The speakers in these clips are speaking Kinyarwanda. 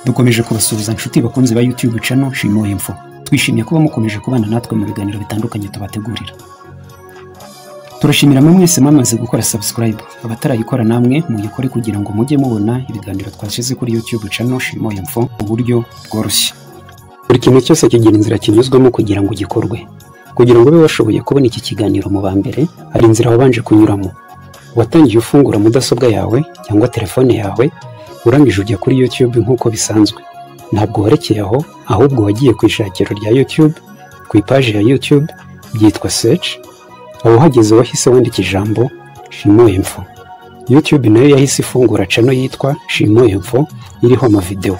Dukomeje kubasuhuza inshuti bakunzi ba YouTube channel Shimo Info. Twishimiye kuba mukomeje kubana natwe mu biganiro bitandukanye tubategurira. Turashimira mwe mwese mwamaze gukora subscribe. Abatarayikora namwe muyikore kugira ngo mujye mubona ibiganiro twashyize kuri YouTube channel Shimo Info mu buryo bworoshye. Buri kintu cyose kigira inzira kinyuzwamo kugira ngo gikorwe. Kugira ngo ube washoboye kubona iki kiganiro mu ba mbere, hari inzira wabanje kunyuramo. Watangiye ufungura mudasobwa yawe cyangwa telefone yawe, urangije ujya kuri YouTube nk'uko bisanzwe. Ntabwo warekeye aho, ahubwo wagiye ku ishakiro rya YouTube, ku ipaji ya YouTube byitwa search. Aho uhageze wahise wandika ijambo Shimo Info. YouTube nayo yahise ifungura channel yitwa Shimo Info iriho amavideo.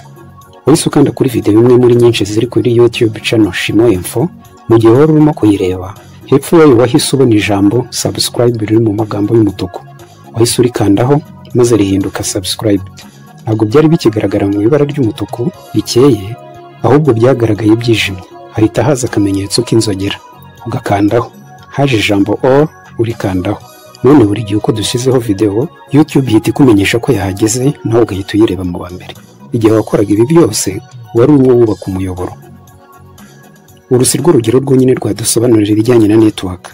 Wahise ukanda kuri video imwe muri nyinshi ziri kuri YouTube channel Shimo Info. Mu gihe wari urimo kuyireba, hepfo yayo wahise ubona ijambo subscribe riri mu magambo y'umutuku. Wahise urikandaho maze rihinduka subscribed. Ntabwo byari bikigaragara mu ibara ry'umutuku rikeye, ahubwo byagaragaye byijimye. Hahita haza akamenyetso k'inzogera, ugakandaho. Haje ijambo all, urikandaho. None buri gihe uko dushyizeho video, YouTube ihita ikumenyesha ko yahageze, nawe ugahita uyireba mu ba mbere. Igihe wakoraga ibi byose, wari urimo wubaka umuyoboro. Uru si rwo rugero rwonyine rwadusobanurira ibijyanye na network,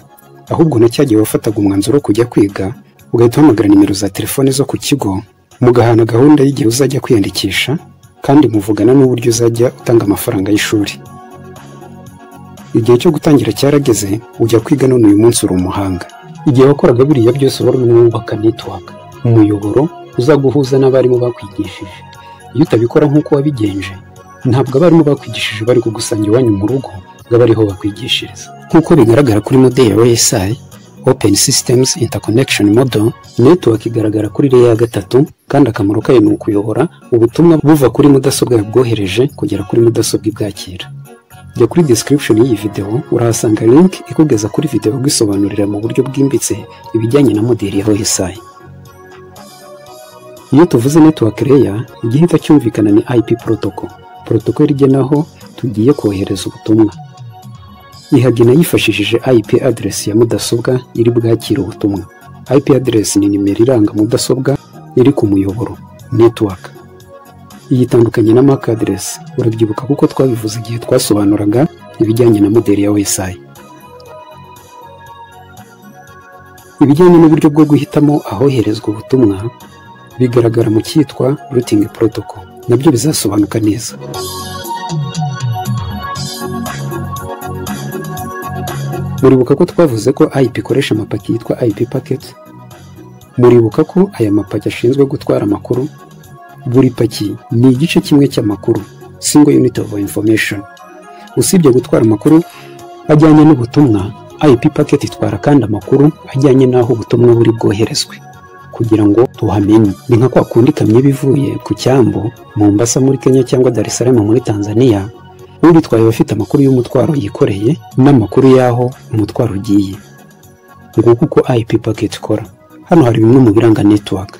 ahubwo na cya gihe wafataga umwanzuro wo kujya kwiga, ugahita uhamagara nimero za telefone zo ku kigo, mugahana gahunda y'igihe uzajya kwiyandikisha, kandi muvugana n'uburyo uzajya utanga amafaranga y'ishuri. Igihe cyo gutangira cyarageze, ujya kwiga none uyu munsi uri umuhanga. Igihe wakoraga biriya byose wari urimo wubaka network, umuyoboro uzaguhuza n'abarimu bakwigishije. Iyo utabikora nk'uko wabigenje, ntabwo abarimu bakwigishije bari kugusanga iwanyu mu rugo ngo abe ariho bakwigishiriza. Nk'uko bigaragara kuri model ya OSI, Open Systems Interconnection Model, network igaragara kuri layer ya gatatu, kandi akamaro kayo ni ukuyobora ubutumwa buva kuri mudasobwa yabwohereje kugera kuri mudasobwa ibwakira. Jya kuri description y'iyi video urahasanga link ikugeza kuri video igusobanurira mu buryo bwimbitse ibijyanye na model ya OSI. Iyo tuvuze network layer, igihita cyumvikana ni IP protocol. Protocol igena aho tugiye kohereza ubutumwa. Ihagena yifashishije IP address ya mudasobwa iri bwakira ubutumwa. IP address ni nimero iranga mudasobwa iri ku muyoboro network. Iyi itandukanye na MAC address, urabyibuka kuko twabivuze igihe twasobanuraga ibijyanye na model ya OSI. Ibijyanye n'uburyo bwo guhitamo ahoherezwa ubutumwa bigaragara mu cyitwa routing protocol, nabyo bizasobanuka neza. Muribuka ko twavuze ko IP ikoresha amapaki yitwa IP packet. Muribuka ko aya mapaki ashinzwe gutwara amakuru. Buri paki ni igice kimwe cy'amakuru, single unit of information. Usibye gutwara amakuru ajyanye n'ubutumwa, IP packet itwara kandi amakuru ajyanye n'aho ubutumwa buri bwoherezwe kugira ngo tuhamenye. Ni nka kwa kundi ikamyo iba ivuye ku cyambu Mombasa muri Kenya cyangwa Dar es Salaam muri Tanzania, ubitwaye aba afite amakuru y'umutwaro yikoreye n'amakuru y'aho umutwaro ugiye. Nguko uko IP packet ikora. Hano hari bimwe mu biranga network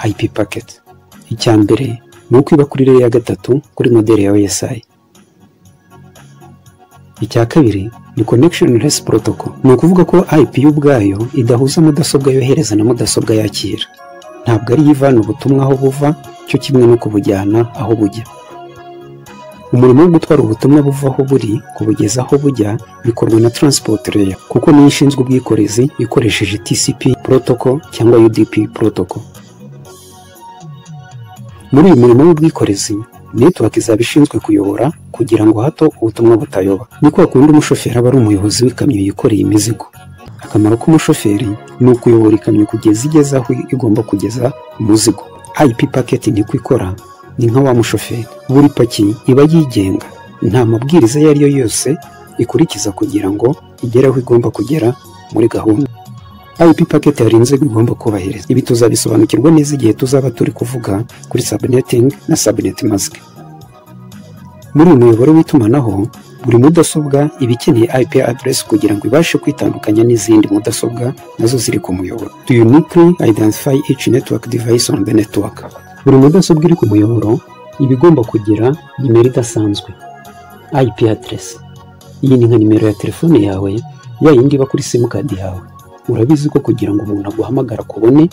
IP packet. Icya mbere ni uko iba kuri layer ya gatatu kuri model ya OSI. Icya kabiri ni connectionless protocol. Ni ukuvuga ko IP ubwayo idahuza mudasobwa yohereza na mudasobwa yakira. Ntabwo ari ivana ubutumwa aho buva, cyo kimwe no kubujyana aho bujya. Umurimo wo gutwara ubutumwa buva aho buri kubugeza aho bujya bikorwa na transport layer, kuko niyo ishinzwe ubwikorezi ikoresheje TCP protocol cyangwa UDP protocol. Muri uyu murimo w'ubwikorezi, network izaba ishinzwe kuyobora kugira ngo hato ubutumwa butayoba. Ni kwa kundi umushoferi aba ari umuyobozi w'ikamyo yikoreye imizigo. Akamaro k'umushoferi ni ukuyobora ikamyo kugeza igeze aho igomba kugeza umuzigo. IP packet niko ikora, ni nka wa mushoferi. Buri paki iba yigenga, nta mabwiriza ayo ari yo yose ikurikiza kugira ngo igere aho igomba kugera muri gahunda. IP packet hari inzego igomba kubahiriza. Ibi tuzabisobanukirwa neza igihe tuzaba turi kuvuga kuri subnetting na subnet mask. Muri uyu muyoboro w'itumanaho, buri mudasobwa iba ikeneye IP address kugira ngo ibashe kwitandukanya n'izindi mudasobwa nazo ziri ku muyoboro. To uniquely identify each network device on the network. Buri mudasobwa iri ku muyoboro iba igomba kugira nimero idasanzwe, IP address. Iyi ni nka nimero ya telefone yawe, ya yindi iba kuri simukadi yawe. Urabizi ko kugira ngo umuntu aguhamagara akubone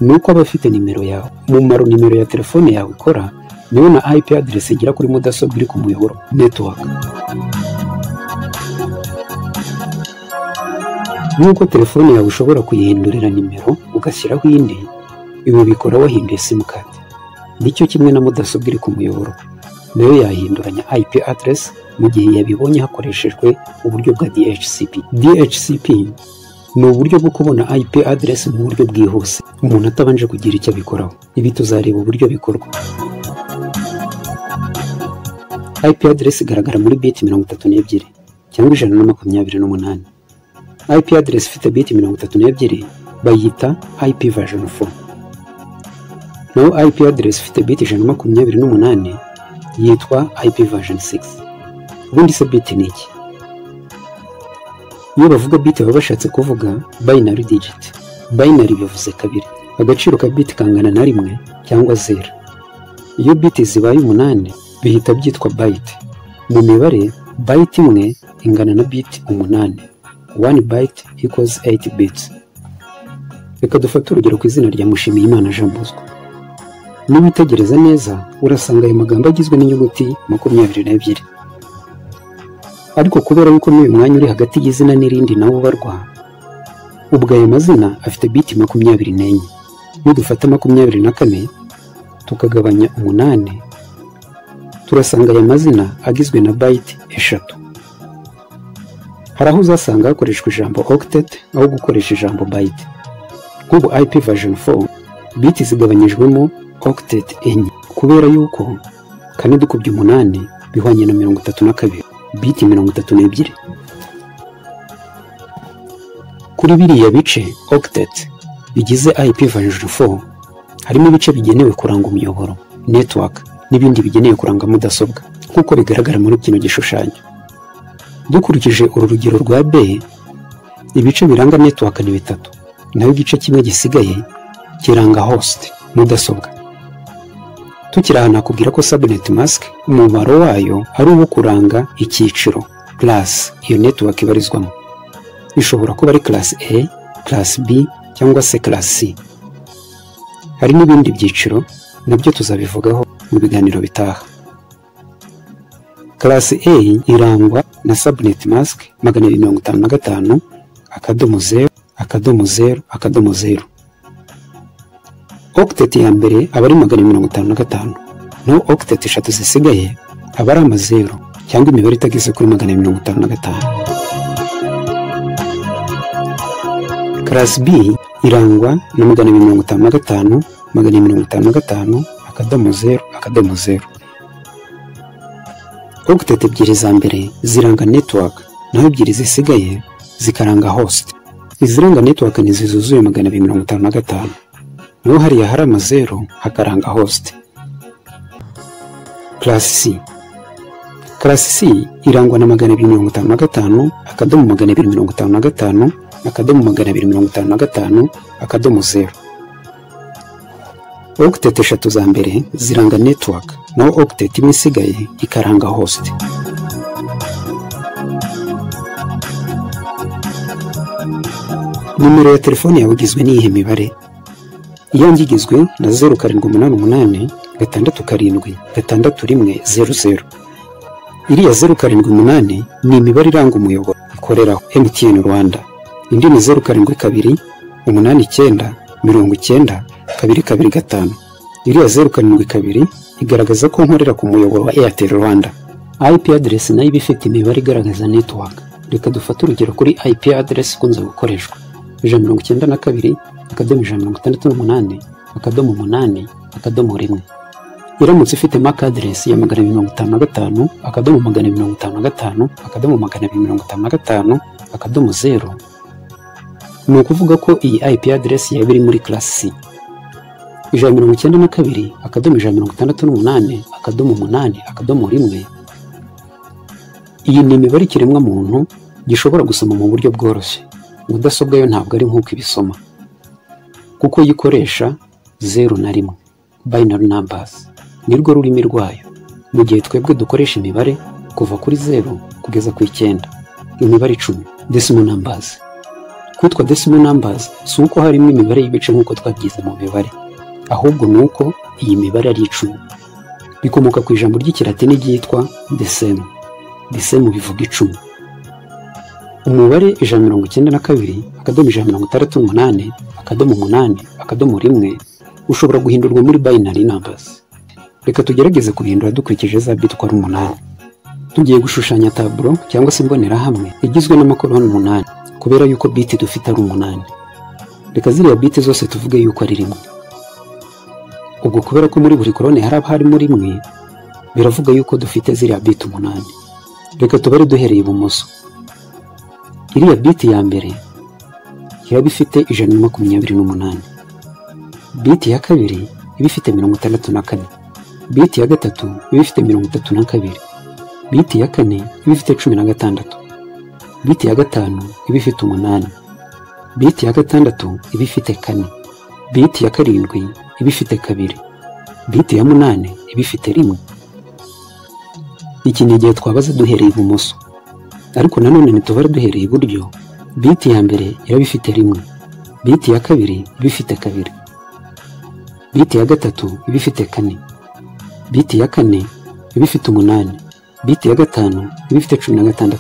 Ni uko aba afite nimero yawe. Umumaro nimero ya telefone yawe ikora niwo na IP address igera kuri mudasobwa iri ku muyoboro network. Nk'uko telefone yawe ushobora kuyihindurira nimero ugashyiraho indi, ibi bikora wahinduye simukadi. Nicyo kimwe na mudasobwa iri ku muyoboro, nayo yahinduranya IP address mu gihe yabibonye hakoreshejwe uburyo bwa DHCP. DHCP ni uburyo bwo kubona IP address mu buryo bwihuse, umuntu atabanje kugira icyo abikoraho. Ibi tuzareba uburyo bikorwa. IP address igaragara muri bit 32 cyangwa 128. IP address ifite bit 32 bayita IP version 4. Naho IP address ifite bit 128 yitwa IP version 6. Ubundi se bit ni iki? Iyo bavuga bit baba bashatse kuvuga binary digit. Binary bivuze kabiri. Agaciro ka bit kangana na 1 cyangwa 0. Iyo bit zibaye 8 bihita byitwa byte. Mu mibare byte imwe ingana na bit 8. 1 byte equals 8 bits. Reka dufate urugero ku izina rya Mushimiyimana Jean Bosco. Niwitegereza neza urasanga ayo magambo agizwe n'inyuguti 22. Ariko kubera yuko n'uyu mwanya uri hagati y'izina n'irindi nawo ubarwa, ubwo ayo mazina afite biti 24. Nidufata 24 tukagabanya 8, turasanga aya mazina agizwe na byte 3. Hari aho uzasanga hakoreshwa ijambo octet aho gukoresha ijambo byte. Nk'ubu IP version 4 biti zigabanyijwemo octet 4, kubera yuko 4 dukubye 8 bihwanye na 32, biti 32. Kuri biriya bice octet bigize IP version 4 harimo ibice bigenewe kuranga umuyoboro network n'ibindi bigenewe kuranga mudasobwa, nk'uko bigaragara muri kino gishushanyo. Dukurikije uru rugero rwa B, ibice biranga network ni 3, naho igice kimwe gisigaye kiranga host mudasobwa. Tukiri aha nakubwira ko subnet mask umumaro wayo ari uwo kuranga icyiciro class iyo network ibarizwamo. Ishobora kuba ari class A, class B cyangwa se class C. Hari n'ibindi byiciro nabyo tuzabivugaho mu biganiro bitaha. Class A irangwa na subnet mask 255 .0 .0 .0. Octet ya mbere aba ari 255, naho octet 3 zisigaye aba ari amazero cyangwa imibare itageze kuri 255. Class B irangwa na 255 255 .0 .0. Octet 2 za mbere ziranga network, naho 2 zisigaye zikaranga host. Iziranga network ni zizuzuye 255, naho hariya hari amazero hakaranga host. Class C. Class C irangwa na 255 .255 .255 .0. Octet 3 za mbere ziranga network, naho octet imwe isigaye ikaranga host. Nimero ya telefone yawe igizwe n'iyihe mibare? Iyanjye igizwe na 0788 67 61 00. Iriya 078 ni imibare iranga umuyoboro ikoreraho MTN Rwanda. Indi ni 072 89 90 225. Iriya 072 igaragaza ko nkorera ku muyoboro wa Airtel Rwanda. IP address nayo iba ifite imibare igaragaza network. Reka dufate urugero kuri IP address ikunze gukoreshwa: 192 .168 .8 .1. Iramutse ifite MAC address ya 255 .255 .255 .0, ni ukuvuga ko iyi IP address yaba iri muri class C. 192 .168 .8 .1. Iyi ni imibare ikiremwa muntu gishobora gusoma mu buryo bworoshye. Mudasobwa yo ntabwo ari nk'uko ibisoma, kuko yikoresha 0 na 1 binary numbers, nirwo rurimi rwayo, mu gihe twebwe dukoresha imibare kuva kuri 0 kugeza ku 9, imibare 10 decimal numbers. Kwitwa decimal numbers si uko harimo imibare y'ibice nk'uko twabyize mu mibare, ahubwo ni uko iyi mibare ari 10. Bikomoka ku ijambo ry'ikilatini ryitwa decem. Decem bivuga 10. Umubare 192 akadomo 168 akadomo 8 akadomo 1 ushobora guhindurwa muri binary numbers. Reka tugerageze kubihindura dukurikije za bit uko ari 8. Tugiye gushushanya tableau cyangwa se imbonerahamwe igizwe n'amakoroni 8, kubera yuko bit dufite ari 8. Reka ziriya bit zose tuvuge yuko ari 1. Ubwo kubera ko muri buri korone haraba harimo 1, biravuga yuko dufite ziriya bit 8. Reka tubare duhereye ibumoso. Iriya bit ya mbere iraba ifite 128. Bit ya kabiri iba ifite 64. Bit ya gatatu iba ifite 32. Bit ya kane iba ifite 16. Bit ya gatanu iba ifite 8. Bit ya gatandatu iba ifite 4. Bit ya karindwi iba ifite 2. Bit ya 8 iba ifite 1. Iki ni igihe twabaze duhereye ibumoso. Ariko nanone nitubara duhereye iburyo, bit ya mbere iraba ifite 1. Bit ya kabiri iba ifite 2. Bit ya gatatu iba ifite 4. Bit ya kane iba ifite 8. Bit ya gatanu iba ifite 16.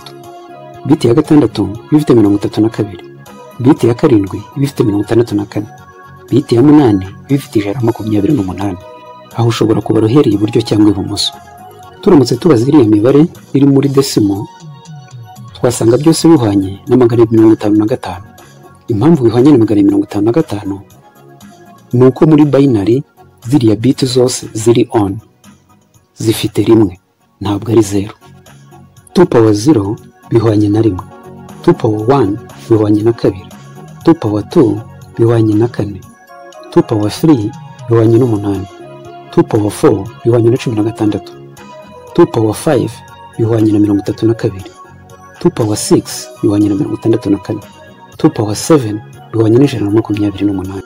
Bit ya gatandatu iba ifite 32. Bit ya karindwi iba ifite 64. Bit ya 8 iba ifite 128. Aho ushobora kubara uhereye iburyo cyangwa ibumoso. Turamutse tubaza iriya mibare iri muri decimal, twasanga byose bihwanye na 255. Impamvu bihwanye na 255 ni uko muri binary ziriya bit zose ziri on, zifite 1, ntabwo ari 0. 2 power 0 bihwanye na 1. 2 power 1 bihwanye na 2. 2 power 2 bihwanye na 4. 2 power 3 bihwanye na 8. 2 power 4 bihwanye na 16. 2 power 5 bihwanye na 32. 2 power 6 bihwanye na 64. 2 power 7 bihwanye na 128.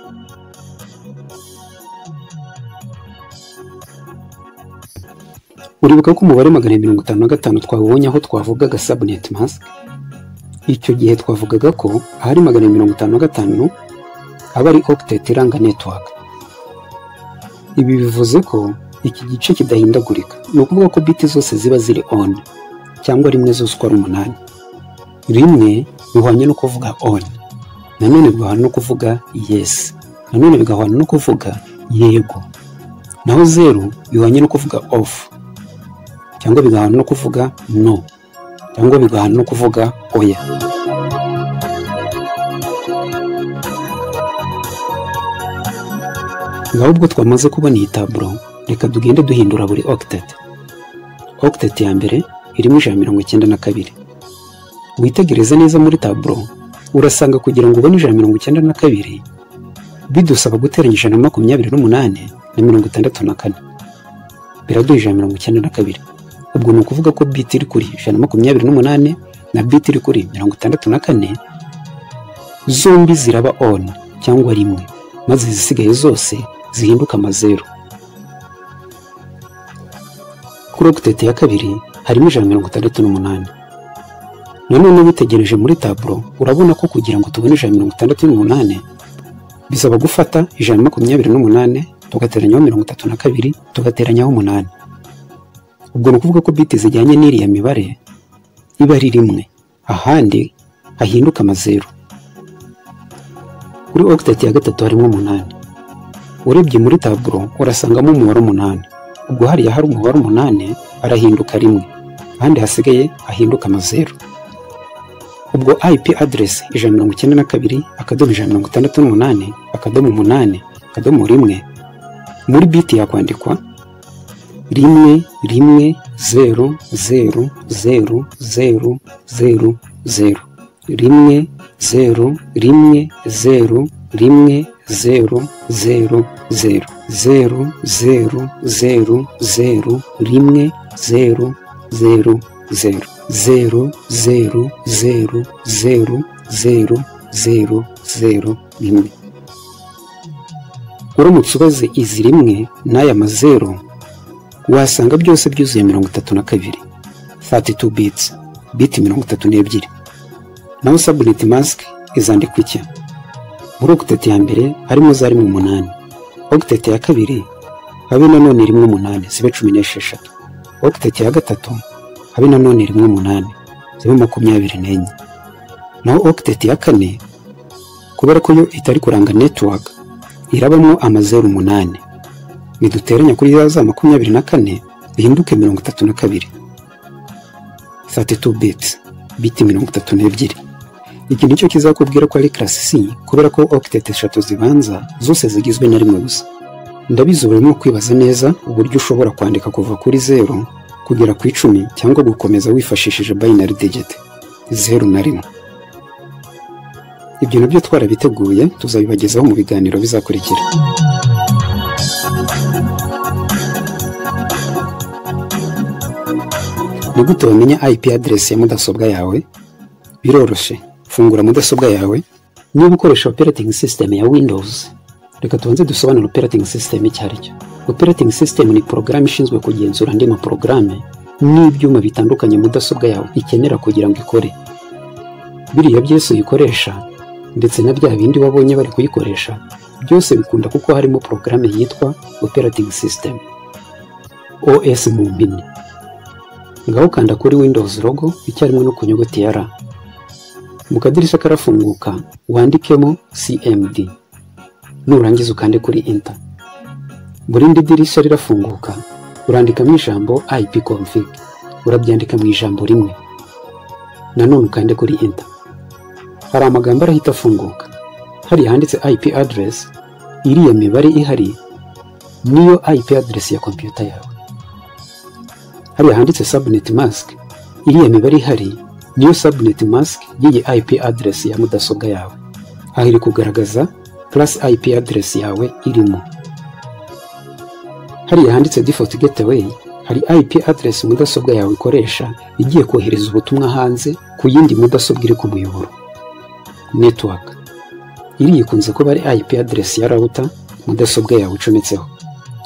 Uribuka ko umubare 255 twawubonye aho twavugaga subnet mask? Icyo gihe twavugaga ko ahari 255 aba ari octet iranga network. Ibi bivuze ko iki gice kidahindagurika, ni ukuvuga ko bit zose ziba ziri on, cyangwa rimwe zose uko ari 8. Rimwe bihwanye no kuvuga on, nanone bigahwana no kuvuga yes, nanone bigahwana no kuvuga yego. Naho 0 bihwanye no kuvuga off, cyangwa bigahwana no kuvuga no, cyangwa bigahwana no kuvuga oya. Ngaho ubwo twamaze kubona iyi tableau, reka tugende duhindura buri octet. Octet ya mbere irimo 192. Witegereze neza muri tableau, urasanga kugira ngo ubone 192 bidusaba guteranya 128 na 64. Biraduha 192. Ubwo ni ukuvuga ko bit iri kuri 128 na bit iri kuri 64 zombi ziraba on cyangwa rimwe, maze izisigaye zose zihinduka amazero. Kuri octet ya kabiri harimo 168. Nanone witegereje muri tableau, urabona ko kugira ngo tubone 168 bisaba gufata 128 tugateranyaho 32 tugateranyaho 8. Ubwo ni ukuvuga ko bit zijyanye n'iriya mibare iba ari rimwe, ahandi hahinduka amazero. Kuri octet ya gatatu harimo 8. Urebye muri tableau urasangamo umubare 8. Ubwo hariya hari umubare 8 arahinduka rimwe, ahandi hasigaye ahinduka amazero. Ubwo IP address 192 akadomo 168 akadomo 8 akadomo 1 muri bit yakwandikwa 1 1 0 0 0 0 0 0 1 0 1 0 1 0 0 0 0 0 0 0 1 0 0 0 0 0 0 0 0 0 0 1. Uramutse ubaze izi rimwe n'aya mazero, wasanga byose byuzuye 32, 32 bits, bit 32. Naho subnet mask Izandikwa iki? Muri octet ya mbere harimo za rimwe 8, octet ya kabiri habe nanone rimwe 8 zibe 16, octet ya gatatu habe nanone rimwe 8 zibe 24. Naho octet ya kane, kubera ko yo itari kuranga network, irabamo amazeru 8, niduteranya kuri za 24 bihinduke 32, 32 bits, biti 32. Iki nicyo kizakubwira ko ari class C, kubera ko octet 3 zibanza zose zigizwe na rimwe gusa. Ndabizi urimo kwibaza neza uburyo ushobora kwandika kuva kuri 0 kugera ku 10 cyangwa gukomeza wifashishije binary digit 0 na 1. Ibyo nabyo twarabiteguye, tuzabibagezaho mu biganiro bizakurikira. Ni gute wamenya IP address ya mudasobwa yawe? Biroroshye. Fungura mudasobwa yawe. Niba ukoresha operating system ya Windows, reka tubanze dusobanure operating system icyo ari cyo. Operating system ni porogaramu ishinzwe kugenzura andi maporogaramu n'ibyuma bitandukanye mudasobwa yawe ikenera kugira ngo ikore. Biriya byose uyikoresha ndetse na bya bindi wabonye bari kuyikoresha, byose bikunda kuko harimo porogaramu yitwa operating system, OS mu mpine. Ngaho kanda kuri Windows logo icyarimwe no ku nyuguti ya R. Mu kadirishya karafunguka wandikemo CMD. Nurangiza ukande kuri Enter. Buri rindi dirishya rirafunguka, urandikamo ijambo ipconfig, urabyandika mu ijambo rimwe. Nanone ukande kuri Enter. Hari amagambo arahita afunguka. Hari handitse IP address, iriya mibare ihari niyo IP address ya computer yawe. Hari handitse subnet mask, iriya mibare ihari niyo subnet mask y'iyi IP address ya mudasobwa yawe. Aho iri kugaragaza class IP address yawe irimo. Hari handitse default gateway, hari IP address mudasobwa yawe ikoresha igiye kohereza ubutumwa hanze ku yindi mudasobwa iri ku muyoboro network. Iri ikunze kuba ari IP address ya router mudasobwa yawe icometseho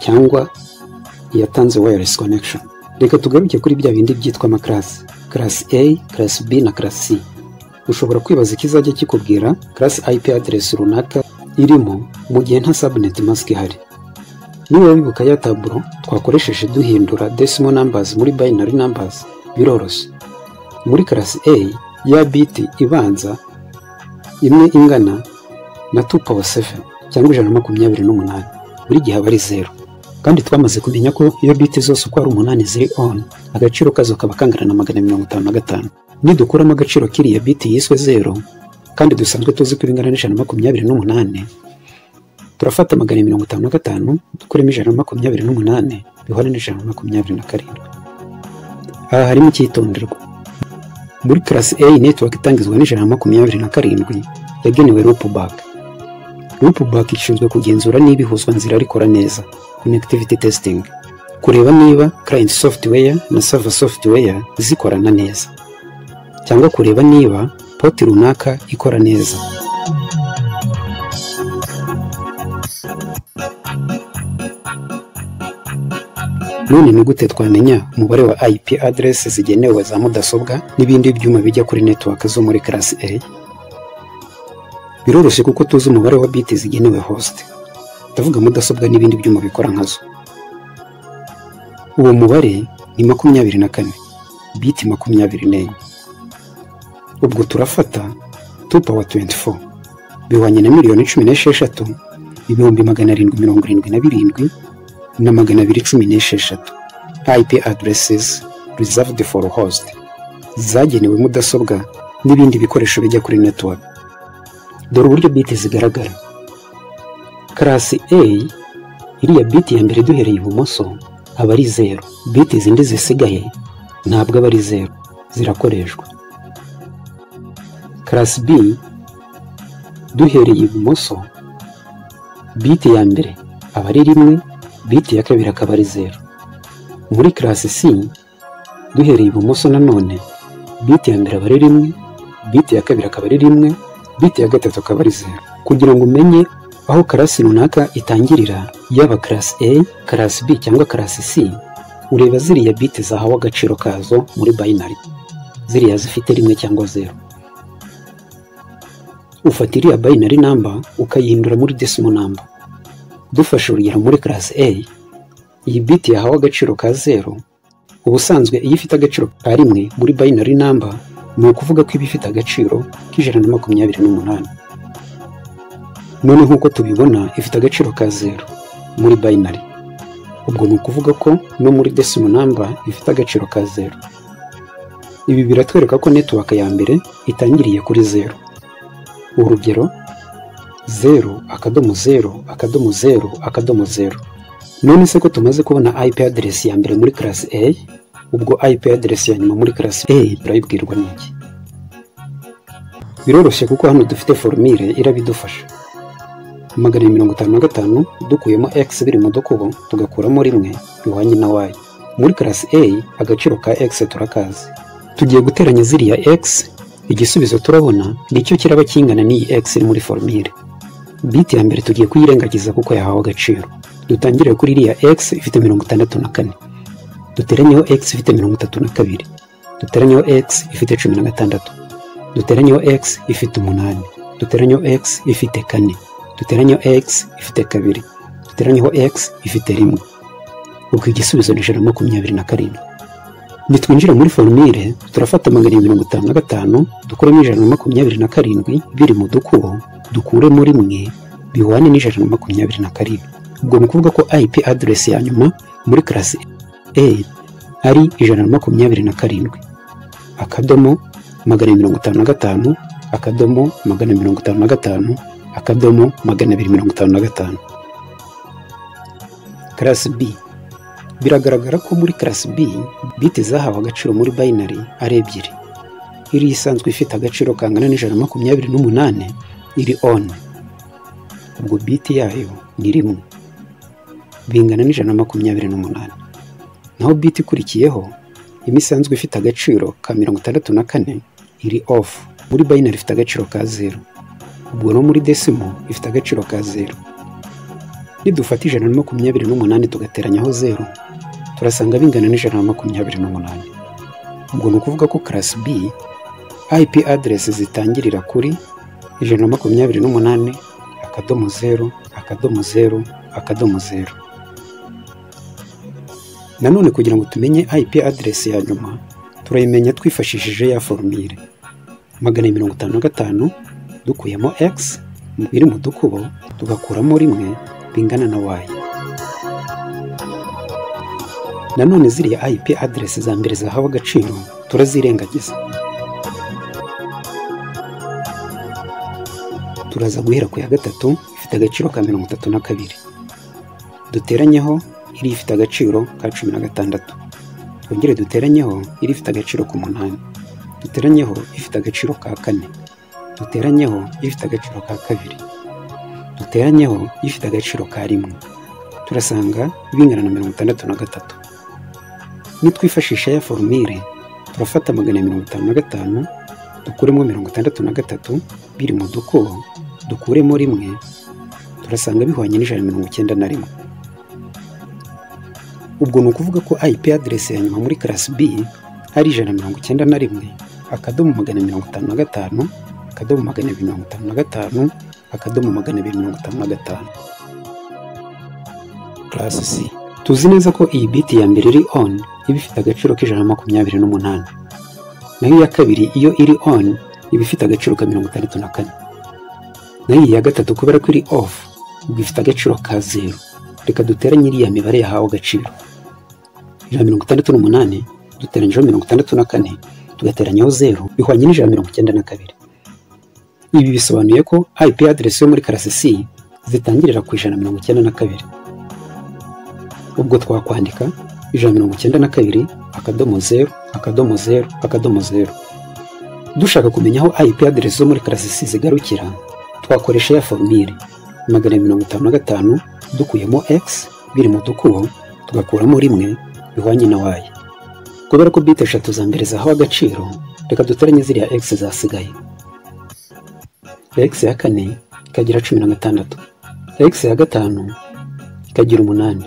cyangwa iyatanze wireless connection. Reka tugaruke kuri bya bindi byitwa ama class, class A, class B na class C. Ushobora kwibaza ikizajya kikubwira class IP address runaka irimo mu gihe nta subnet mask ihari. Niba wibuka ya taburo twakoresheje duhindura decimal numbers muri binary numbers, biroroshye. Muri class A ya bit ibanza imwe ingana na 2/7 cyangwa 128, buri gihe aba ari 0. Kandi twamaze kumenya ko iyo bit zose uko ari 8 ziri on, agaciro kazo kaba kangana na 155. Nidukuramo agaciro kiriya bit yiswe 0 kandi dusanzwe tuzi ko ingana na 128, turafata 155 dukuremo 128 bihwana na 127. Aha harimo icyitonderwa. Muri class A network itangizwa na 127 yagenewe loopback. Loopback ishinzwe kugenzura niba ihuzwa nzira rikora neza, connectivity testing, kureba niba client software na server software zikorana neza, cyangwa kureba niba port runaka ikora neza. None ni gute twamenya umubare wa IP address zigenewe za mudasobwa n'ibindi byuma bijya kuri network zo muri class A? Biroroshye kuko tuzi umubare wa bit zigenewe host, ndavuga mudasobwa n'ibindi byuma bikora nkazo. Uwo mubare ni 24, bit 24. Ubwo turafata 2/24 bihwanye na 16,777,216 IP addresses reserved for host, zagenewe mudasobwa n'ibindi bikoresho bijya kuri network. Dore uburyo bit zigaragara. Class A iriya bit ya mbere duhereye ibumoso aba ari 0, bit zindi zisigaye ntabwo aba ari 0, zirakoreshwa. Class B duhereye ibumoso bit ya mbere aba ari 1, bit ya kabiri akaba ari 0. Muri class C duhereye ibumoso nanone bit ya mbere aba ari 1, bit ya kabiri akaba ari 1, bit ya gatatu akaba ari 0. Kugira ngo umenye aho class runaka itangirira, yaba class A, class B cyangwa class C, ureba ziriya bit zahawe agaciro kazo muri binary, ziriya zifite 1 cyangwa 0. Ufata iriya binary number ukayihindura muri decimal number. Dufashe urugero muri class A, iyi bit yahawe agaciro ka 0, ubusanzwe iyo ifite agaciro ka 1 muri binary number ni ukuvuga ko iba ifite agaciro k'128. None nk'uko tubibona ifite agaciro ka 0 muri binary. Ubwo ni ukuvuga ko no muri decimal number ifite agaciro ka 0. Ibi biratwereka ko network ya mbere itangiriye kuri 0. Urugero 0 0 0 0. None se ko tumaze kubona IP address ya mbere muri class A, ubwo IP address ya nyuma muri class A turayibwirwa n'iki? Biroroshye kuko hano dufite formule irabidufasha. 255 dukuyemo x biri mu dukubo tugakuramo 1 bihwanye na y. Muri class A agaciro ka x turakazi. Tugiye guteranya ziriya x, igisubizo turabona nicyo kiraba kingana n'iyi x iri muri formule. Bit ya mbere tugiye kuyirengagiza kuko yahawe agaciro. Dutangire kuri iriya x ifite 64. Duteranyeho x ifite 32. Duteranyeho x ifite 16. Duteranyeho x ifite 8. Duteranyeho x ifite 4. Duteranyeho x ifite 2. Duteranyeho x ifite 1. Ubwo igisubizo ni 127. Nitwinjira muri formule turafata 255 dukuremo 127 biri mu dukubo dukuremo 1 bihwane n'127. Ubwo ni ukuvuga ko IP address ya nyuma muri class A ari 127 akadomo 255 akadomo 255 akadomo 255. Class B. Biragaragara ko muri class B bit zahawe agaciro muri binary ari ebyiri. Iri isanzwe ifite agaciro kangana n'128 iri on. Ubwo bit yayo ni 1 bingana n'128. Naho bit ikurikiyeho imwe isanzwe ifite agaciro ka 64 iri off. Muri binary ifite agaciro ka 0. Ubwo no muri decimal ifite agaciro ka 0. Nidufata 128 tugateranyaho 0 turasanga bingana n'128. Ubwo ni ukuvuga ko class B IP address zitangirira kuri 128 0 0 0 0. Nanone kugira ngo tumenye IP address ya nyuma turayimenya twifashishije ya formule 255 dukuyemo x biri mu dukubo tugakuramo 1 bingana na y. Nanone ziriya IP address za mbere zahawe agaciro turazirengagiza. Turaza guhera ku ya gatatu ifite agaciro ka 32. Duteranyeho iri ifite agaciro ka 16. Twongere duteranyeho iri ifite agaciro ku 8. Duteranyeho ifite agaciro ka 4. Duteranyeho ifite agaciro ka 2. Duteranyeho ifite agaciro ka 1. Turasanga bingana na 63. Nitwifashisha ya formule turafata 255 dukuremo 63 biri mu dukubo dukuremo 1 turasanga bihwanye n'191. Ubwo ni ukuvuga ko IP address ya nyuma muri class B ari 191 akadomo 255 akadomo 255 akadomo 255. Class C. Tuzi neza ko iyi bit ya mbere iri on iba ifite agaciro k'128. Naho iya kabiri iyo iri on iba ifite agaciro ka 64. Naho iyi ya gatatu kubera ko iri off ubwo ifite agaciro ka 0. Reka duteranye iriya mibare yahawe agaciro. 168 duteranyijeho 64 tugateranyaho 0 bihwanye n'192. Ibi bisobanuye ko IP address yo muri class C zitangirira ku 192. Ubwo twakwandika 192 0 0 0 0. Dushaka kumenya aho IP address zo muri class C zigarukira twakoresha ya formule 255 dukuyemo x biri mu dukubo tugakuramo 1 bihwanye na y. Kubera ko bit eshatu za mbere zahawe agaciro reka duteranye ziriya x zasigaye. X ya kane ikagira 16. X ya gatanu ikagira 8.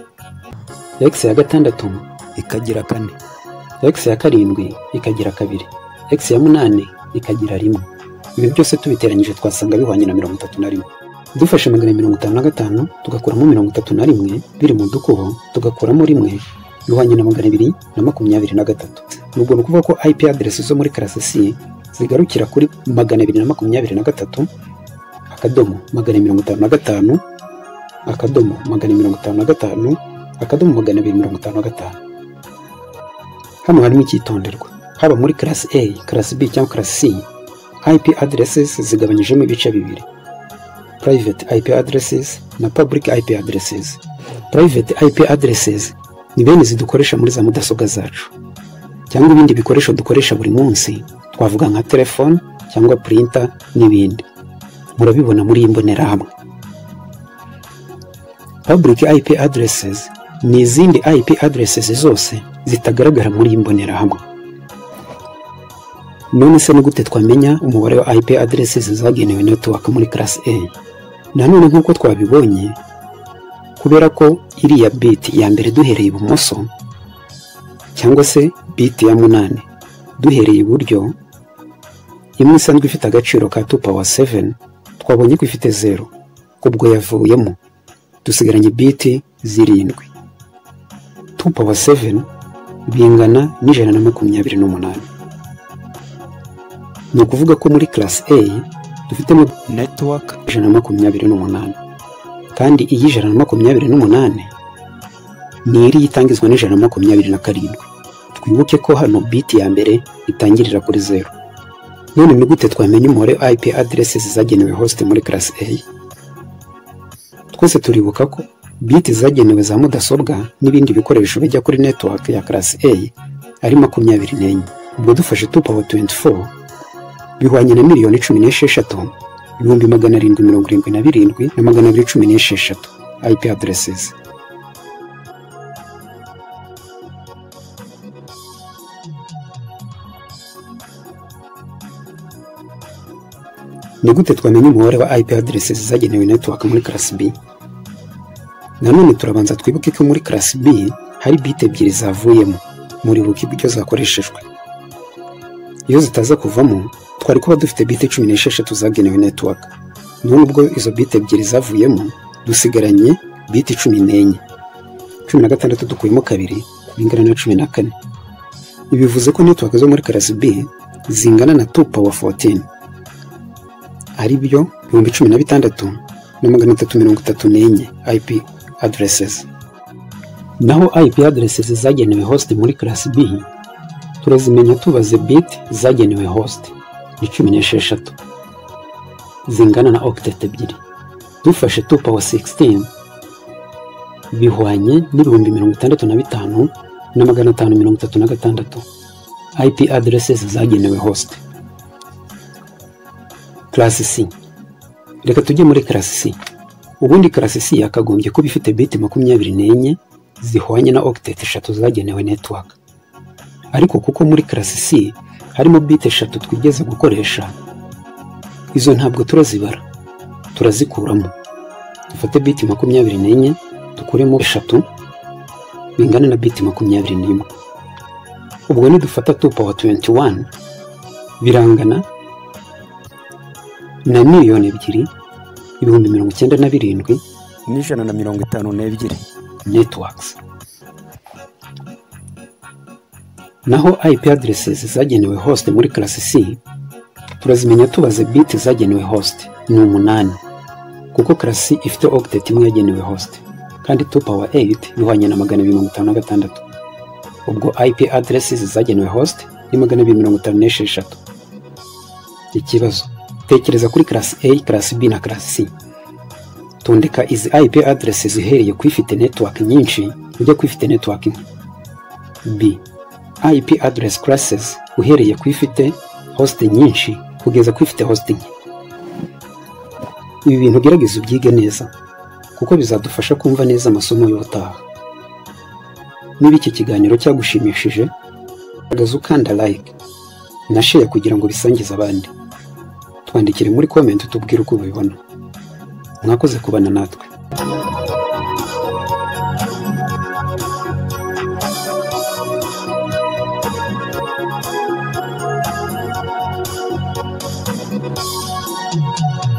X ya gatandatu ikagira 4. X ya karindwi ikagira 2. X ya munani ikagira 1. Ibi byose tubiteranyije twasanga bihwanye na 31. Dufashe 255 tugakuramo 31 biri mu dukubo, tugakuramo 1 bihwanye na 223. Nubwo ni ukuvuga ko IP address zo muri class C zigarukira kuri 223 akadomo 255 akadomo 255 akadomo 255. Hano harimo icyitonderwa. Haba muri class A, class B cyangwa class C, IP addresses zigabanyijemo ibice bibiri: private IP addresses na public IP addresses. Private IP addresses ni bene zidukoresha muri za mudasobwa zacu cyangwa ibindi bikoresho dukoresha buri munsi, twavuga nka telefone cyangwa printer n'ibindi. Murabibona muri iyi mbonerahamwe. Public IP addresses ni izindi IP addresses zose zitagaragara muri iyi mbonerahamwe. None se ni gute twamenya umubare wa IP addresses zagenewe network muri class A? Nanone nk'uko twabibonye, kubera ko iriya bit ya mbere duhereye ibumoso cyangwa se bit ya 8 duhereye iburyo, imwe isanzwe ifite agaciro ka 2 power 7, twabonye ko ifite 0, ubwo yavuyemo, dusigaranye bit 7. 2 power 7 bingana n'128. Ni ukuvuga ko muri class A dufitemo network 128, kandi iyi 128 ni iri itangizwa n'127. Twibuke ko hano bit ya mbere itangirira kuri 0. None ni gute twamenya umubare wa IP addresses zagenewe host muri class A? Twese turibuka ko bit zagenewe za mudasobwa n'ibindi bikoresho bijya kuri network ya class A ari 24. Ubwo dufashe 2 power 24 bihwanye na 116 777 na 216 IP addresses. Ni gute twamenya umubare wa IP addresses zagenewe network muri class B? Nanone turabanza twibuke ko muri class B hari bit ebyiri zavuyemo, muribuka ibyo zakoreshejwe. Iyo zitaza kuvamo twari kuba dufite bit 16 zagenewe network. None ubwo izo bit ebyiri zavuyemo dusigaranye bit 14. 16 dukuyemo 2 bingana na 14. Ibi bivuze ko network zo muri class B zingana na 2 power 14, ari byo 16334 IP addresses. Naho IP addresses zagenewe host muri class B turazimenya tubaze bit zagenewe host ni 16 zingana na octet 2. Dufashe 2 power 16 bihwanye n'655 536 IP addresses zagenewe host. Class C. Reka tujye muri class C. Ubundi class C yakagombye kuba ifite bit 24 zihwanye na octet 3 zagenewe network. Ariko kuko muri class C harimo bit 3 twigeze gukoresha, izo ntabwo turazibara, turazikuramo. Dufate bit 24 dukuremo 3 bingana na bit 21. Ubwo nidufata 2 power 21 birangana na 2,097,152 networks. Naho IP addresses zagenewe host muri class C turazimenya tubaze bit zagenewe host ni 8, kuko class C ifite octet imwe yagenewe host, kandi 2 power 8 bihwanye na 256. Ubwo IP addresses zagenewe host ni 256. Ikibazo: tekereza kuri class A, class B na class C. Tondeka izi IP addresses uhereye ku ifite network nyinshi ujya ku ifite network nke. B. IP address classes uhereye ku ifite host nyinshi kugeza ku ifite host nke. Ibi bintu gerageza ubyige neza kuko bizadufasha kumva neza amasomo y'ubutaha. Niba iki kiganiro cyagushimishije, garagaza ukanda like na share kugira ngo bisangize abandi. Twandikire muri comment utubwire uko ubibona. Mwakoze kubana natwe. Thank you.